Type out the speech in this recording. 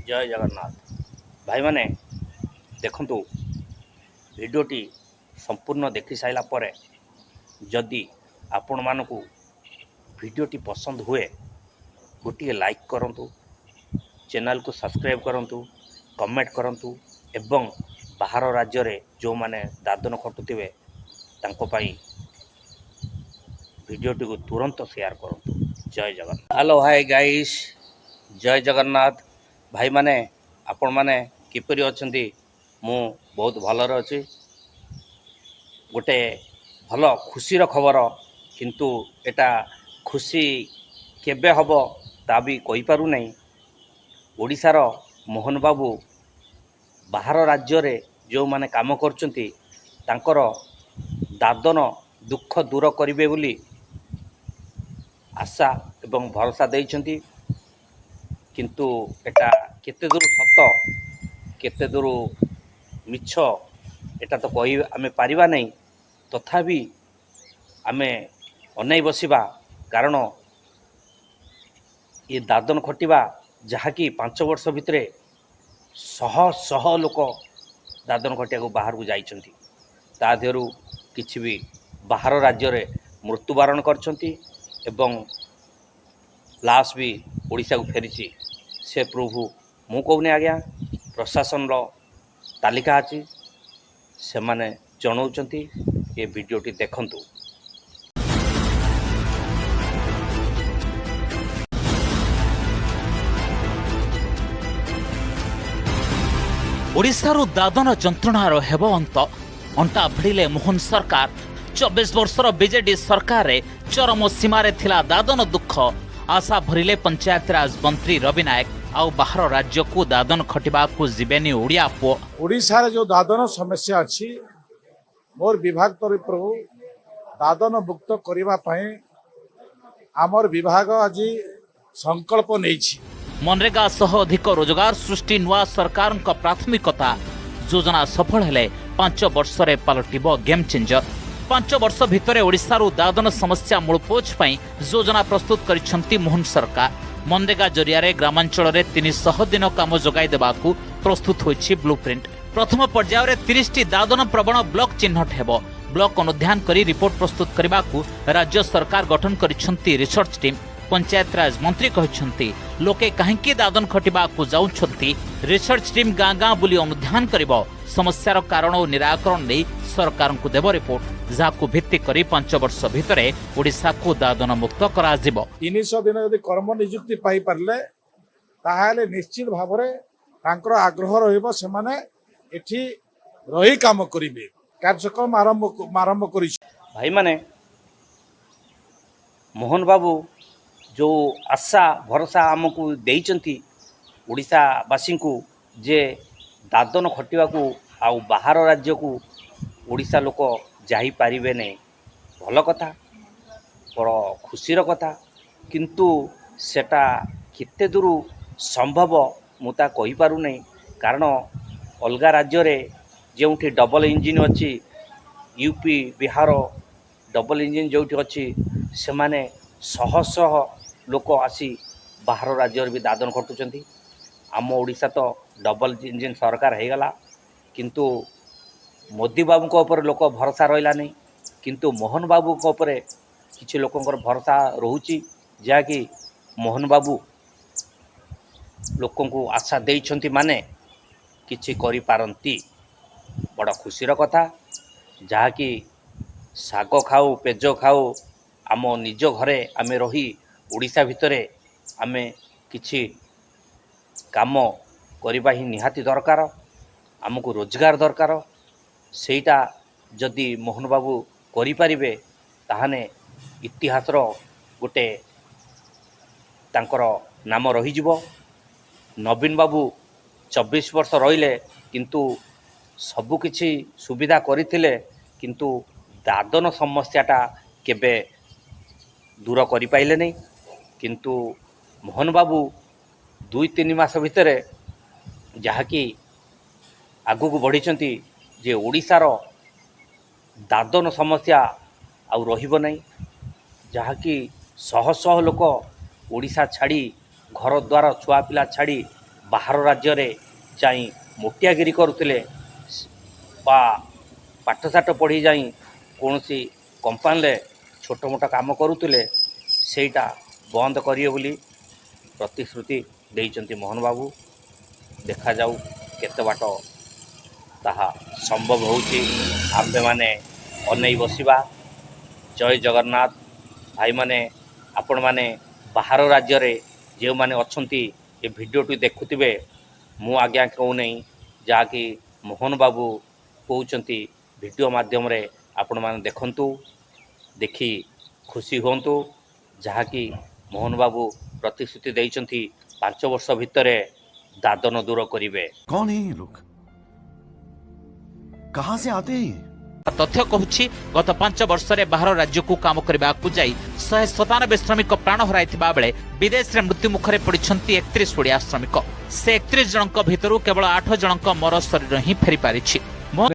ଜୟ ଜଗନ୍ନାଥ। ଭାଇମାନେ, ଦେଖନ୍ତୁ, ଭିଡ଼ିଓଟି ସମ୍ପୂର୍ଣ୍ଣ ଦେଖି ସାରିଲା ପରେ ଯଦି ଆପଣମାନଙ୍କୁ ଭିଡ଼ିଓଟି ପସନ୍ଦ ହୁଏ, ଗୋଟିଏ ଲାଇକ୍ କରନ୍ତୁ, ଚ୍ୟାନେଲକୁ ସବସ୍କ୍ରାଇବ୍ କରନ୍ତୁ, କମେଣ୍ଟ କରନ୍ତୁ ଏବଂ ବାହାର ରାଜ୍ୟରେ ଯେଉଁମାନେ ଦାଦନ ଖଟୁଥିବେ, ତାଙ୍କ ପାଇଁ ଭିଡ଼ିଓଟିକୁ ତୁରନ୍ତ ସେୟାର କରନ୍ତୁ। ଜୟ ଜଗନ୍ନାଥ। ହ୍ୟାଲୋ, ହାଇ ଗାଇସ୍, ଜୟ ଜଗନ୍ନାଥ। ଭାଇମାନେ, ଆପଣମାନେ କିପରି ଅଛନ୍ତି? ମୁଁ ବହୁତ ଭଲରେ ଅଛି। ଗୋଟେ ଭଲ ଖୁସିର ଖବର, କିନ୍ତୁ ଏଟା ଖୁସି କେବେ ହେବ ତା ବି କହିପାରୁନାହିଁ। ଓଡ଼ିଶାର ମୋହନ ବାବୁ ବାହାର ରାଜ୍ୟରେ ଯେଉଁମାନେ କାମ କରୁଛନ୍ତି, ତାଙ୍କର ଦାଦନ ଦୁଃଖ ଦୂର କରିବେ ବୋଲି ଆଶା ଏବଂ ଭରସା ଦେଇଛନ୍ତି। କିନ୍ତୁ ଏଟା କେତେ ଦୂର ସତ, କେତେ ଦୂର ମିଛ, ଏଟା ତ କହି ଆମେ ପାରିବା ନାହିଁ। ତଥାପି ଆମେ ଅନେଇ ବସିବା, କାରଣ ଏ ଦାଦନ ଖଟିବା, ଯାହାକି 5 ବର୍ଷ ଭିତରେ ଶହ ଶହ ଲୋକ ଦାଦନ ଖଟିବାକୁ ବାହାରକୁ ଯାଇଛନ୍ତି, ତା ଦେହରୁ କିଛି ବି ବାହାର ରାଜ୍ୟରେ ମୃତ୍ୟୁବରଣ କରିଛନ୍ତି ଏବଂ ଲାଶ ବି ଓଡ଼ିଶାକୁ ଫେରିଛି। ସେ ପ୍ରଭୁ ମୁଁ କହୁନି ଆଜ୍ଞା, ପ୍ରଶାସନର ତାଲିକା ଅଛି, ସେମାନେ ଜଣାଉଛନ୍ତି। ଏ ଭିଡ଼ିଓଟି ଦେଖନ୍ତୁ। ଓଡ଼ିଶାରୁ ଦାଦନ ଯନ୍ତ୍ରଣାର ହେବ ଅନ୍ତ। ଅଣ୍ଟା ଭିଡ଼ିଲେ ମୋହନ ସରକାର। 24 ବର୍ଷର ବିଜେଡି ସରକାରରେ ଚରମ ସୀମାରେ ଥିଲା ଦାଦନ ଦୁଃଖ। ଆଶା ଭରିଲେ ପଞ୍ଚାୟତିରାଜ ମନ୍ତ୍ରୀ ରବି ନାୟକ। ଆଉ ବାହାର ରାଜ୍ୟକୁ ଦାଦନ ଖଟିବାକୁ ଯିବେନି ଓଡ଼ିଆ ପୁଅ। ଓଡ଼ିଶାରେ ଯେଉଁ ଦାଦନ ସମସ୍ୟା ଅଛି, ମୋର ବିଭାଗ ତରଫରୁ ଦାଦନ ମୁକ୍ତ କରିବା ପାଇଁ ଆମର ବିଭାଗ ଆଜି ସଂକଳ୍ପ ନେଇଛି। ମନରେଗା ସହ ଅଧିକ ରୋଜଗାର ସୃଷ୍ଟି ନୂଆ ସରକାରଙ୍କ ପ୍ରାଥମିକତା। ଯୋଜନା ସଫଳ ହେଲେ 5 ବର୍ଷରେ ପାଲଟିବ ଗେମ୍ ଚେଞ୍ଜର। 5 ବର୍ଷ ଭିତରେ ଓଡ଼ିଶାରୁ ଦାଦନ ସମସ୍ୟା ମୂଳପୋଛ ପାଇଁ ଯୋଜନା ପ୍ରସ୍ତୁତ କରିଛନ୍ତି ମୋହନ ସରକାର। ମନରେଗା ଜରିଆରେ ଗ୍ରାମାଞ୍ଚଳରେ 300 ଦିନ କାମ ଯୋଗାଇ ଦେବାକୁ ପ୍ରସ୍ତୁତ ହୋଇଛି ବ୍ଲୁପ୍ରିଣ୍ଟ। ପ୍ରଥମ ପର୍ଯ୍ୟାୟରେ 30ଟି ଦାଦନ ପ୍ରବଣ ବ୍ଲକ ଚିହ୍ନଟ ହେବ। ବ୍ଲକ ଅନୁଧ୍ୟାନ କରି ରିପୋର୍ଟ ପ୍ରସ୍ତୁତ କରିବାକୁ ରାଜ୍ୟ ସରକାର ଗଠନ କରିଛନ୍ତି ରିସର୍ଚ୍ଚ ଟିମ୍। ପଞ୍ଚାୟତରାଜ ମନ୍ତ୍ରୀ କହିଛନ୍ତି, ଲୋକେ କାହିଁକି ଦାଦନ ଖଟିବାକୁ ଯାଉଛନ୍ତି, ରିସର୍ଚ୍ଚ ଟିମ୍ ଗାଁ ଗାଁ ବୁଲି ଅନୁଧ୍ୟାନ କରିବ। ସମସ୍ୟାର କାରଣ ଓ ନିରାକରଣ ନେଇ ସରକାରଙ୍କୁ ଦେବ ରିପୋର୍ଟ, ଯାହାକୁ ଭିତ୍ତି କରି 5 ବର୍ଷ ଭିତରେ ଓଡ଼ିଶାକୁ ଦାଦନ ମୁକ୍ତ କରାଯିବ। 300 ଦିନ ଯଦି କର୍ମ ନିଯୁକ୍ତି ପାଇପାରିଲେ, ତାହେଲେ ନିଶ୍ଚିତ ଭାବରେ ତାଙ୍କର ଆଗ୍ରହ ରହିବ, ସେମାନେ ଏଠି ରହି କାମ କରିବେ। କାର୍ଯ୍ୟକ୍ରମ ଆରମ୍ଭ କରିଛି। ଭାଇମାନେ, ମୋହନ ବାବୁ ଯେଉଁ ଆଶା ଭରସା ଆମକୁ ଦେଇଛନ୍ତି, ଓଡ଼ିଶାବାସୀଙ୍କୁ, ଯେ ଦାଦନ ଖଟିବାକୁ ଆଉ ବାହାର ରାଜ୍ୟକୁ ଓଡ଼ିଶା ଲୋକ ଯାଇପାରିବେନି, ଭଲ କଥା, ବଡ଼ ଖୁସିର କଥା। କିନ୍ତୁ ସେଟା କେତେ ଦୂର ସମ୍ଭବ, ମୁଁ ତା କହିପାରୁନାହିଁ। କାରଣ ଅଲଗା ରାଜ୍ୟରେ ଯେଉଁଠି ଡବଲ ଇଞ୍ଜିନ୍ ଅଛି, ୟୁପି, ବିହାର ଡବଲ ଇଞ୍ଜିନ୍ ଯେଉଁଠି ଅଛି, ସେମାନେ ଶହ ଶହ ଲୋକ ଆସି ବାହାର ରାଜ୍ୟରେ ବି ଦାଦନ ଖଟୁଛନ୍ତି। ଆମ ଓଡ଼ିଶା ତ ଡବଲ ଇଞ୍ଜିନ୍ ସରକାର ହେଇଗଲା, କିନ୍ତୁ ମୋଦି ବାବୁଙ୍କ ଉପରେ ଲୋକ ଭରସା ରହିଲାନି। କିନ୍ତୁ ମୋହନ ବାବୁଙ୍କ ଉପରେ କିଛି ଲୋକଙ୍କର ଭରସା ରହୁଛି, ଯାହାକି ମୋହନ ବାବୁ ଲୋକଙ୍କୁ ଆଶା ଦେଇଛନ୍ତି ମାନେ କିଛି କରିପାରନ୍ତି। ବଡ଼ ଖୁସିର କଥା, ଯାହାକି ଶାଗ ଖାଉ, ପେଜ ଖାଉ, ଆମ ନିଜ ଘରେ ଆମେ ରହି ଓଡ଼ିଶା ଭିତରେ ଆମେ କିଛି କାମ କରିବା ହିଁ ନିହାତି ଦରକାର। ଆମକୁ ରୋଜଗାର ଦରକାର। ସେଇଟା ଯଦି ମୋହନ ବାବୁ କରିପାରିବେ, ତାହେଲେ ଇତିହାସର ଗୋଟେ ତାଙ୍କର ନାମ ରହିଯିବ। ନବୀନ ବାବୁ 24 ବର୍ଷ ରହିଲେ, କିନ୍ତୁ ସବୁକିଛି ସୁବିଧା କରିଥିଲେ, କିନ୍ତୁ ଦାଦନ ସମସ୍ୟାଟା କେବେ ଦୂର କରିପାରିଲେନି। କିନ୍ତୁ ମୋହନ ବାବୁ 2-3 ମାସ ଭିତରେ ଯାହାକି ଆଗକୁ ବଢ଼ିଛନ୍ତି ଯେ ଓଡ଼ିଶାର ଦାଦନ ସମସ୍ୟା ଆଉ ରହିବ ନାହିଁ, ଯାହାକି ଶହ ଶହ ଲୋକ ଓଡ଼ିଶା ଛାଡ଼ି, ଘର ଦ୍ୱାର, ଛୁଆ ପିଲା ଛାଡ଼ି ବାହାର ରାଜ୍ୟରେ ଯାଇ ମୋଟିଆଗିରି କରୁଥିଲେ ବା ପାଠଶାଠ ପଢ଼ି ଯାଇ କୌଣସି କମ୍ପାନୀରେ ଛୋଟ ମୋଟ କାମ କରୁଥିଲେ, ସେଇଟା ବନ୍ଦ କରିବେ ବୋଲି ପ୍ରତିଶ୍ରୁତି ଦେଇଛନ୍ତି ମୋହନ ବାବୁ। ଦେଖାଯାଉ କେତେ ବାଟ ତାହା ସମ୍ଭବ ହେଉଛି। ଆମ୍ଭେମାନେ ଅନେଇ ବସିବା। ଜୟ ଜଗନ୍ନାଥ। ଭାଇମାନେ, ଆପଣମାନେ ବାହାର ରାଜ୍ୟରେ ଯେଉଁମାନେ ଅଛନ୍ତି, ଏ ଭିଡ଼ିଓଟି ଦେଖୁଥିବେ, ମୁଁ ଆଜ୍ଞା କହୁନାହିଁ, ଯାହାକି ମୋହନ ବାବୁ କହୁଛନ୍ତି ଭିଡ଼ିଓ ମାଧ୍ୟମରେ ଆପଣମାନେ ଦେଖନ୍ତୁ, ଦେଖି ଖୁସି ହୁଅନ୍ତୁ। ଯାହାକି ମୋହନ ବାବୁ ପ୍ରତିଶ୍ରୁତି ଦେଇଛନ୍ତି, 5 ବର୍ଷ ଭିତରେ ଦାଦନ ଦୂର କରିବେ। कौन है ये लोग? कहां से आते हैं ये? ତଥ୍ୟ କହୁଛି, ଗତ 5 ବର୍ଷରେ ବାହାର ରାଜ୍ୟକୁ କାମ କରିବାକୁ ଯାଇ 197 ଶ୍ରମିକ ପ୍ରାଣ ହରାଇଥିବା ବେଳେ ବିଦେଶରେ ମୃତ୍ୟୁମୁଖରେ ପଡ଼ିଛନ୍ତି 31 ଓଡ଼ିଆ ଶ୍ରମିକ। ସେ 31 ଜଣଙ୍କ ଭିତରୁ କେବଳ 8 ଜଣଙ୍କ ମର ଶରୀର ହିଁ ଫେରିପାରିଛି।